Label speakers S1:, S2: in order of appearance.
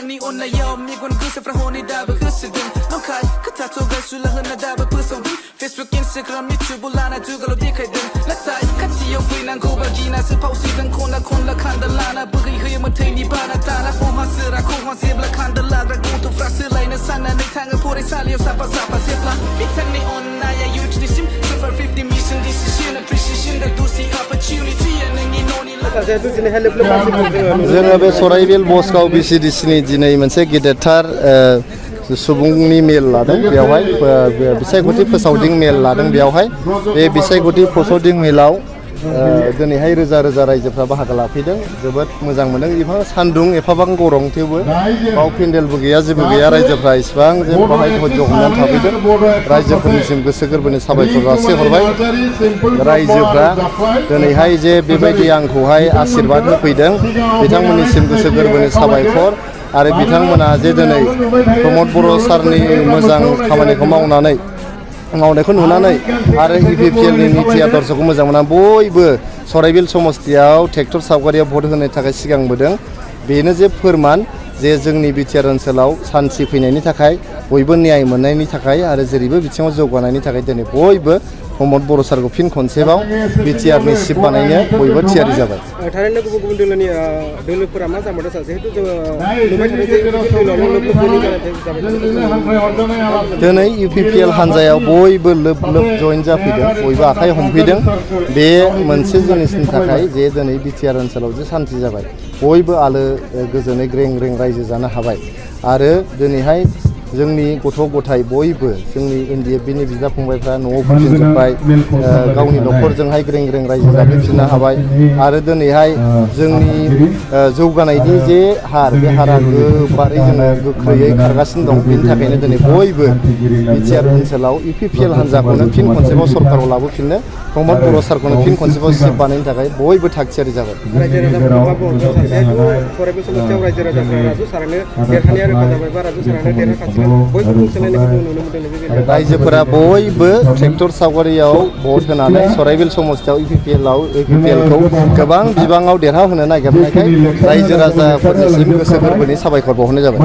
S1: बिथांनि अननायाव मेगन गोसोफ्रा हनै दाबो होसोदों नंखाय खोथा थगायसुला होना दाबो फोसावदों फेसबुक इन्स्टाग्राम इउटिउबाव लाना जुगालाव देखायदों नाथाय खाथियाव फैनांगौबा गिनासो फावसिदों खना खनला खान्दा लाना बोहैहोयोमोन थैनि बाना दाना खहा सोरा खहा जेब्ला खान्दा लाग्रा गथ'फ्रा सोलायनो साननानै थाङो फरायसालियाव साफा साफा जेब्ला बिथांनि अननाया इउथनिसिम सुपार 50 मिशन डिसिसन प्रिसिसन दा दुसि अपरचुनिटि नोंनि न'नि
S2: जोङो बे सराइबिल बसगाव बिसिडिसिनि दिनै मोनसे गेदेरथार सुबुंनि मेल लादों बेयावहाय बिसायख'थि फोसावदिं मेल लादों बेयावहाय बे बिसायख'थि फोसावदिं मेलाव दिनैहाय रोजा रोजा रायजोफ्रा बाहागो लाफैदों जोबोद मोजां मोनदों एफा सान्दुं एफाबां गरम थेवबो बाव पेन्डेलबो गैया जेबो गैया रायजोफ्रा इसिबां जे बाहाय धैर्य हमनानै थाफैदों रायजोफोरनिसिम गोसो गोरबोनि साबायखर जासिहरबाय रायजोफ्रा दिनैहाय जे बेबायदि आंखौहाय आशीर्बाद होफैदों बिथांमोननिसिम गोसो गोरबोनि साबायखर आरो बिथांमोना जे दिनै प्रमद बर' सारनि मोजां खामानिखौ मावनायखौ नुनानै आरो इपिपिएलनि नीति आदर्शखौ मोजां मोना बयबो सराइबिल समस्तियाव ट्रेक्टर सावगारियाव भट होनो थाखाय सिगांबोदों बेनो जे फोरमान जे जोंनि बिटिआर ओनसोलाव सान्थि फैनायनि थाखाय बयबो न्याय मोननायनि थाखाय आरो जेरैबो बिथिङाव जौगानायनि थाखाय दिनै बयबो प्रमद बर' सारखौ फिन खनसेबाव बिटिआरनि सिफ बानायनो बयबो थियारि जाबाय
S3: थारैनो गुबुन गुबुन दोलोफोरा मा जामारदों सार जिहेतु जोङो
S2: दिनै इउपिपिएल हान्जायाव बयबो लोब लोब जइन जाफैदों बयबो आखाइ हमफैदों बे मोनसे जिनिसनि थाखाय जे दिनै बिटिआर ओनसोलाव जे सान्थि जाबाय बयबो आलो गोजोनै ग्रें ग्रें रायजो जानो हाबाय आरो दिनैहाय जोंनि गथ' गथाय बयबो जोंनि एनडिएफबिनि बिदा फंबायफ्रा न'आव फैफिनजोब्बाय गावनि न'खरजोंहाय ग्रें ग्रें रायजो जाफैफिननो हाबाय आरो दिनैहाय जोंनि जौगानायनि जे हार बे हारा गोबारै जोङो गोख्रैयै खारगासिनो दं बेनि थाखायनो दिनै बयबो बिटिआर ओनसोलाव इउपिपिएल हान्जाखौनो फिन खनसेबाव सरकाराव लाबोफिननो प्रमद बर' सारखौनो फिन खनसेबाव सिफ बानायनो थाखाय बयबो थागथियारि जाबाय रायजोफोरा बयबो ट्रेक्टर सावगारियाव भट होनानै सराइबिल समस्तियाव इपिपिएलखौ गोबां बिबाङाव देरहाहोनो नागिरनायखाय रायजो राजाफोरनिसिम गोसो गोरबोनि साबायखर बावहरनाय जाबाय।